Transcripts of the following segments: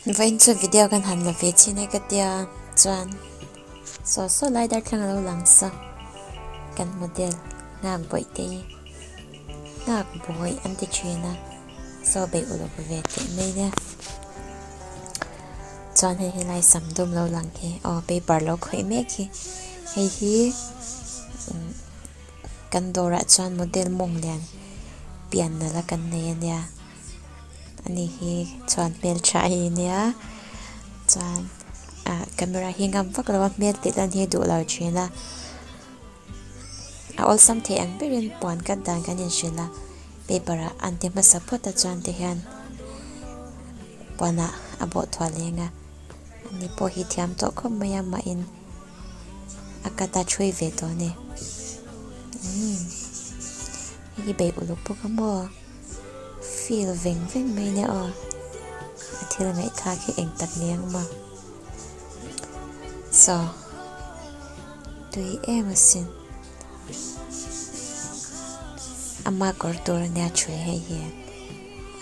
Vawiin chu video kan han la ve chin e ka tia chuan saw saw lai darthlalang a lo lang sa kan model nghak bawih te hi nghak bawih an ti thin a saw beih uluk ve teh mai nia chuan hei helai sam dum lo lang hi aw paper lo khawih mek hi hei hi kan dawrah chuan model mawng lian pian nalh a kan nei a nia. Ani hi chuan hmeltha hi nia chuan ah camera hi ngam vak lo a hmel tih lan hi duh lo thin a a awlsam theih ang berin puan kat dan kan inhrilh a paper ah an ti hmasa phawt a chuan ti hian puan ah a bawh thuah leng a ani pawh hi thiam tawh khawp mai a mahin a cut a thui ve tawh a ni umm hei hi beih uluk bawk a maw. Feel veng veng mai nia aw. A thil ngaihthlak hi eng tak ni ang maw. Saw tui em asin. Ama kawr tur ania thui hei hi.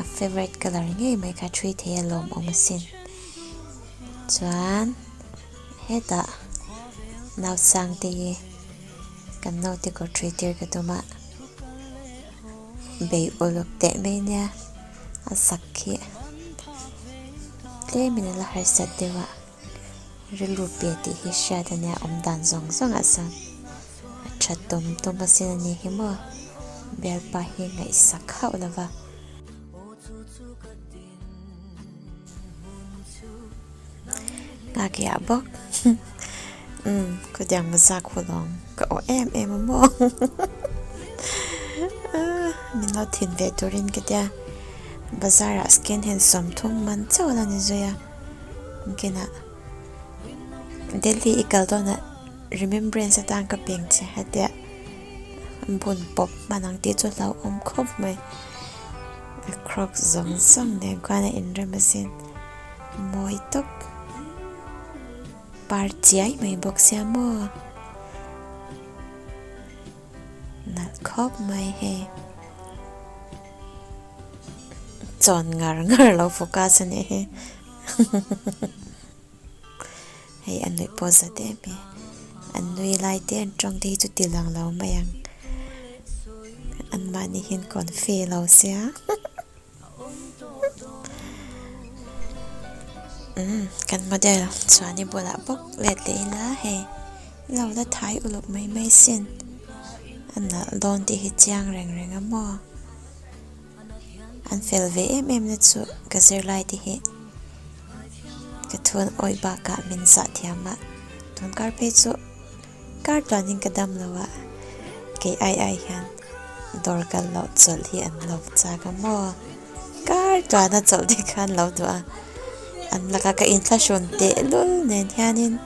A favourite colour ngei mai kha thui thei a lawmawm asin. Chuan hetah nausangte hi kan naute kawr thui tir ka tum a. Bei uluk teh mai nia a sak khi tlem in a la harsat deuh a rilru pe tih hi hriat a nia awm dan zawng zawng ah sawn a tha tum tum asin a ni hi maw bialpa hi ngaihsak hauh lo va. Nghakih bawk umm khutiang mazak hu lawng ka awh em em a maw min lo thin ve turin ka tia bazar ah skin hian sawmthum man chauh a lo ni zui a kinah Delhi i kal dawnah remembrance atan ka peng che hetia bun pawp hman ang tih chu hlauhawm khawp mai. A crocs zawng zawng nen khuan a inrem asin mawi tawp par chiai mai bawk sia maw nalh khawp mai hei chawn ngar ngar lo focus a nih hi hei a nuih pawh za em hi an nui lai te an tawng te hi chu ti lang lo mai ang an mahni hian kawn fe lo sia umm kan model chuan i bulah bawk let leh ila hei lo la thai uluk mai mai sin a nalh dawn tih hi chiang reng reng a maw. An fel ve em em na chu ka zirlai te hi ka thun awih bakah min zah thiam a, tun kar phei chu kar tluanin ka dam lo a, kei ai ai hian dawr kal loh chawlh hi an lo chak a maw, kar tluana chawlh te khan lo duh a, an laka ka inthlahrun tehlul nen hianin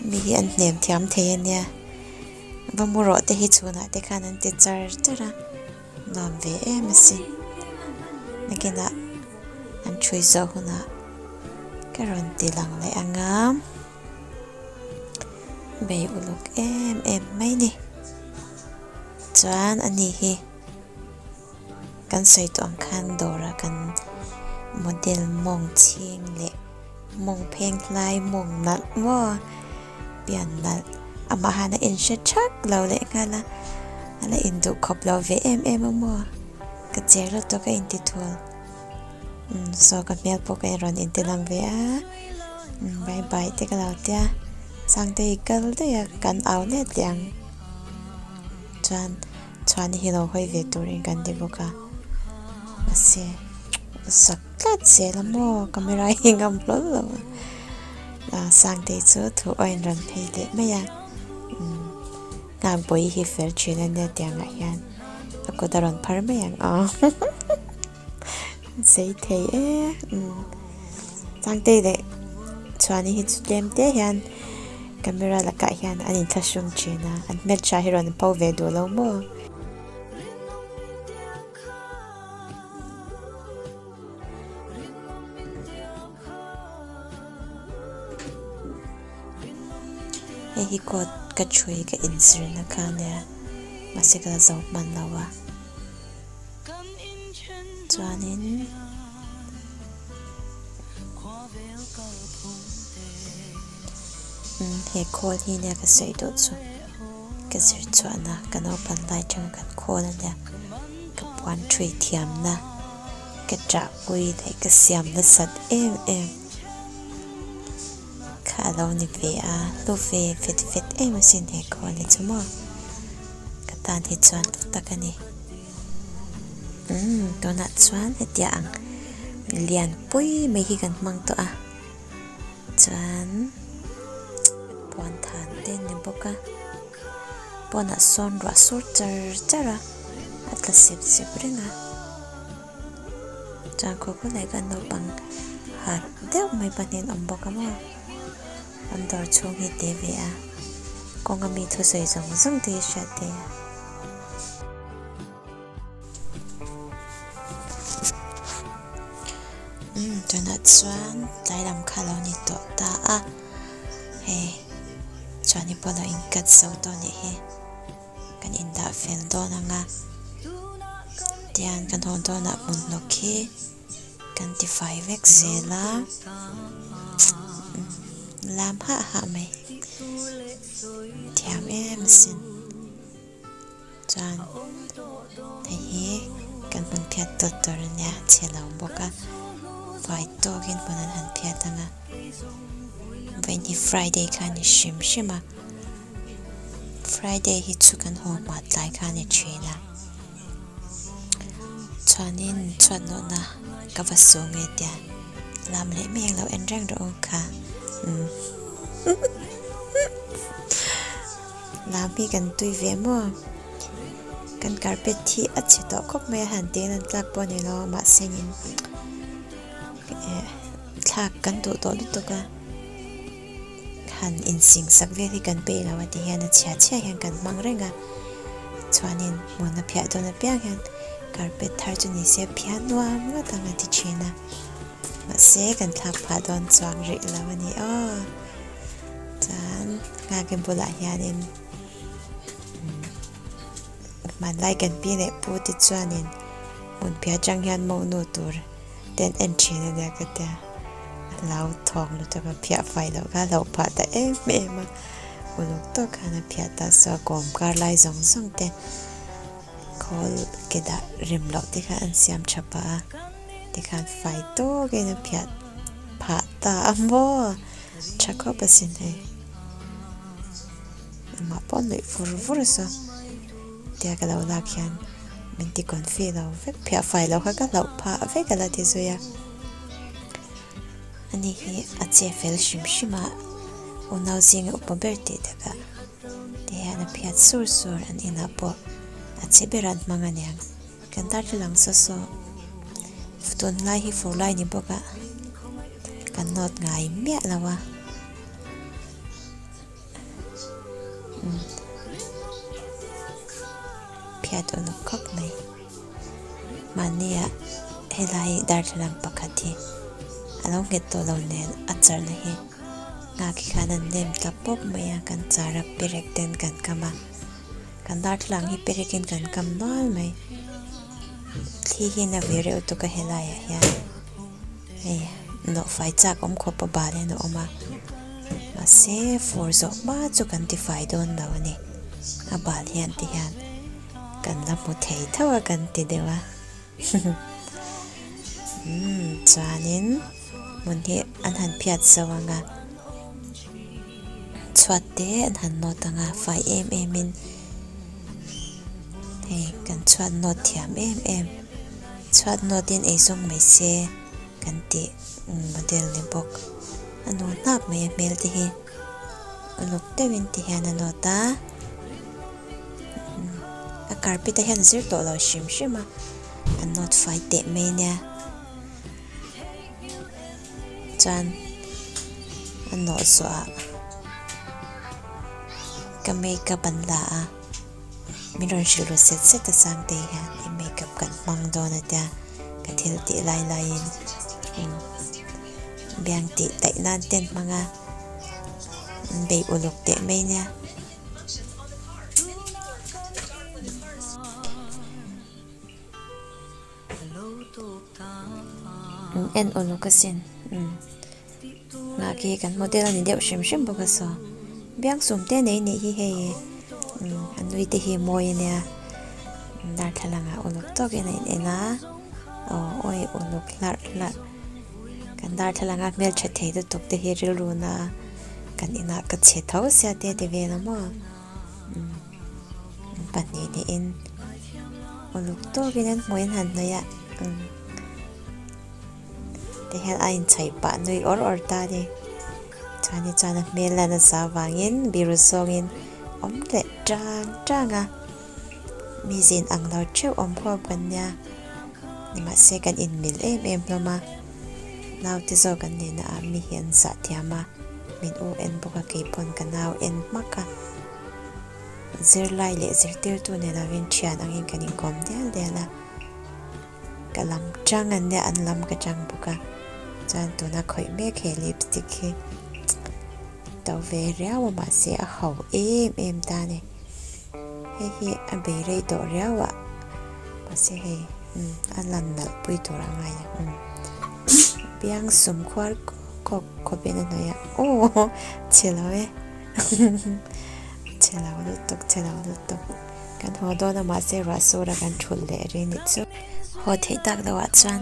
mi hi an hnem thiam thei a nia, va mu rawh te hi chhunah te khan an ti char char a. Nuam ve em asin. Nakinah an thui zawh hunah ka rawn ti lang leh ang a. Bei uluk em em mai ni. Chuan ani hi kan sawi tawh ang khan dawrah kan model mawng chhing leh mawng pheng hlai mawng nalh maw pian nalh amah han a inhre thak lo leh nghal a a la induh khawp lo ve em em a maw ka cher lutuk a inti thul umm saw ka hmel pawh ka rawn inti lang ve a umm bye bye te ka lo tia Sangte i kal daih a kan au let leh ang chuan chhuahna hi lo hawi ve turin kan ti bawk a mahse sak tlat zel a maw camera hi ngam hlawl lo a Sangtei chu thu a inrawn phei leh mai a umm nghak bawi hi fel thin a nia tiangah hian a kut a rawn phar mai ang aw sei thei e umm Sangtei leh Chhuani hi chu tlem te hian camera lakah hian an inthlahrung thin a an hmeltha hi rawn pho ve duh lo maw. Hei hi coat ka thui ka inzirna kha ania mahse ka la zo hman lo a chuanin. Umm he khawl hi nia ka sawi duh chu ka zir chhuahna ka naupan lai atanga kan khawl a nia ka puan thui thiamna ka ṭahpui leh ka siam nasat em em kha a lo ni ve a hlu ve vet vet em asin he khawl hi chu maw ka tan hi chuan hlu tak a ni. Umm tunah chuan hetiang ang lianpui mai hi kan hmang tawh a chuan puan than te a ni bawk a pawnah sawn ruah sur char char a a tla sep sep reng a chuan khaw bulah hian naupang harh deuh mai pahnih an awm bawk a maw an dawr chhung hi te ve a kawnga mi thusawi zawng zawng te hi hriat theih a. Umm tunah chuan tlai lam kha a lo ni tawh ta a hei chuan hi pawh a lo in cut zo tawh a nih hi kan in dah fel dawn ang a tian kan haw dawnah hmun hnawk hi kan ti fai vek zel a lam hah hah mai thiam em asin. Chuan hei hi kan hmun phiat tawt tur a nia chhe lo bawk a fai tawkin hmun an han phiat ang a vawiin hi friday kha a ni hrim hrim a friday hi chu kan haw hma tlai kha a ni thin a chuanin chhuat nawhna ka va su nge tia lam leh mai ang lo en reng rawh u kha umm. Lam hi kan tui ve maw? Kan carpet hi a chhe tawh khawp mai a, han tih lan tlak pawh a ni lo a, mahse in eh thlak kan duh tawh lutuk a, han insing sak vel hi kan peih lo a ti hian a chhia chhia hian kan hmang reng a, chuanin hmun a phiah dawn apiang hian carpet thar chu ni se phiah nuam ngawt ang a ti thin a, mahse kan thlak phah dawn chuang rih lo a ni aw. Chuan nghakte bulah hianin hmanlai kan pi leh pu te chuanin hmun piah atang hian monu tur te an en thin a nia ka tia a hlau thawk lutuk a phiah fai loh kha a hlauh phah ta em em a uluk tawk khan a phiah ta saw a kawm kar lai zawng zawng te khawl ke dah rem loh te kha an siam tha pah a tikhan fai tawkin a phiah phah ta a maw. Tha khawp asin hei. Amah pawh nuih vur vur a saw. Tia ka lo lak hian min ti confi lo vek phiah fai lo kha ka hlauh phah vek a la ti zui a. Ani hi a che fel hrim hrim a, unau zinga upa ber tih takah ti hian a phiat sur sur an inah pawh a che ber an hmang aniang. Kan darthlalang saw saw tunlai hi fur lai ni bawk a kan nawt ngai miah lo a umm phiat uluk khawp mai mahni ah helai darthlalang pakhat hi a lo nghet tawh lo nen a charna hi nghak hi khan an nem ta pawp mai a kan char a perek ten kan kam a. Kan darthlalang hi perekin kan kam nual mai. Thli hian a ve reuh tuk a helaiah hian hei nawhfai chak awm khawp a bal hian a awm a mahse fur zawh hma chu kan tifai dawn lo a ni a bal hian ti hian kan la hmu thei tho a kan ti deuh a umm chuanin hmun hi an han phiat zo ang a. Chhuat te an han nawt ang a fai em em in hei kan chhuat nawt thiam em em chhuat nawt in eizawng mai se kan tih model ni bawk a nu hnap mai a hmel te hi uluk deuh in ti hian a nawt a a carpet ah hian a zir tawh lo hrim hrim a a nawt fai teh mai nia. Chuan a nawh zawh ah ka makeup an la a min rawn hrilh ru set set a Sangtei hian i makeup kan hmang dawn a tia ka thil tih lai laiin biang tih taih nan te an hmang a an bei uluk teh mai nia. En uluk asin umm. Nghah khi kan model a ni deuh hrim hrim bawk a saw biang sum te nei nih hi hei umm a nui te hi mawi a nia darthlalang ah uluk tawkin a in en a aw awi uluk hlarh hlarh kan darthlalang a hmeltha thei lutuk te hi rilru na kan inah ka chhe tho sia te ti vel a maw umm pahnih niin uluk tawkin an hmuh in han hnawih a umm. Ti hian a inchhaih pah nui awr awr ta a ni. Chuan hi chuan a hmel lan a sa avangin biru zawngin awm leh tang tang a. Mi zin ang lo theuh awm khawp kan nia. Nimahse kan inmil em em hlawm a. Naute zawk an nihna ah mi hi an zah thiam a, min u en bawk a keipawn ka nau en hmak a. Zirlai leh zirtirtu ni lovin thian angin kan inkawm dial dial a. Ka lam chang an nia an lam ka chang bawk a chuan tuna khawih mek he lipstick hi to ve riau a mahse a ho em em ta a ni hei hi a bei rei tawh riau a mahse hei umm a lan nalh pui tur a ngai a umm biang sum khuar kawk khawp in a hnawih a aw chhe lo e chhe lo lutuk chhe lo lutuk. Kan haw dawn a mahse ruah sur a kan thulh leh ri ni chu. Haw theih tak loh ah chuan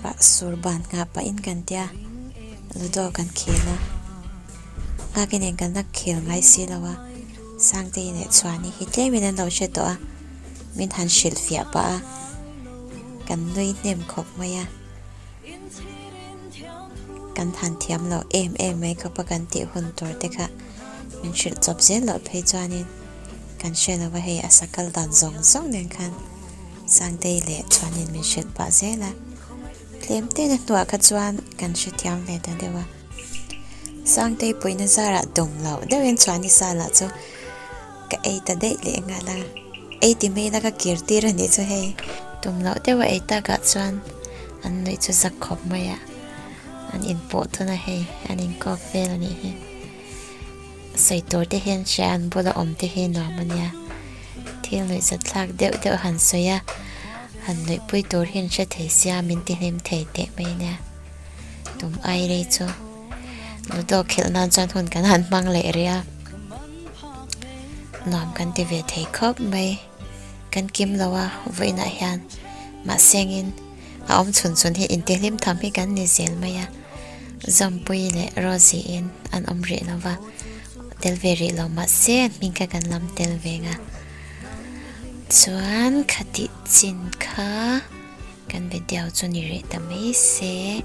ruah sur ban nghah pah in kan tia ludo kan khel a nghak in eng kan la khel ngai si lo a Sangtei leh Chhuani hi tlem in an lo hre tawh a min han hrilh fiah pah a kan nui hnem khawp mai a kan han thiam loh em em mai khawp a kan tih hun tur te kha min hrilh chawp zel loh phei chuan in. Kan hre lo va hei a sakal dan zawng zawng nen khan Sangtei leh Chhuanin min hrilh pah zel a, tlem te na hnuah kha chuan kan hrethiam ve ta deuh a. Sangtei puihna zarah dum loh deuhin Chhuani sa lah chu ka ei ta daih leh nghal a, ei ti mai ila ka kir tir a nih chu hei. Tum loh deuha ei takah chuan an nuih chu zak khawp mai a, an inpawh tawn a hei, an inkawk vel a nih hi. Sawi tur te hian hria an bula awm te hi nuam a nia. Thil nuihzat thlak deuh deuh han sawi a, han nuihpui tur hi an hre thei sia min ti hlim thei teh mai a nia. Tum ai rei chu ludo khelh nan chuan hun kan han hmang leh rih a, nuam kan ti ve thei khawp mai. Kan kim lo a vawiinah hian mahsengin a awm chhun chhun hi intihlim tham hi kan ni zel mai a. Zawmpui leh Rosie in an awm rih lo va, tel ve rih lo mahse an hming kha kan lam tel ve nga. Chuan khatih chin kha kan video chu ni rih ta mai se.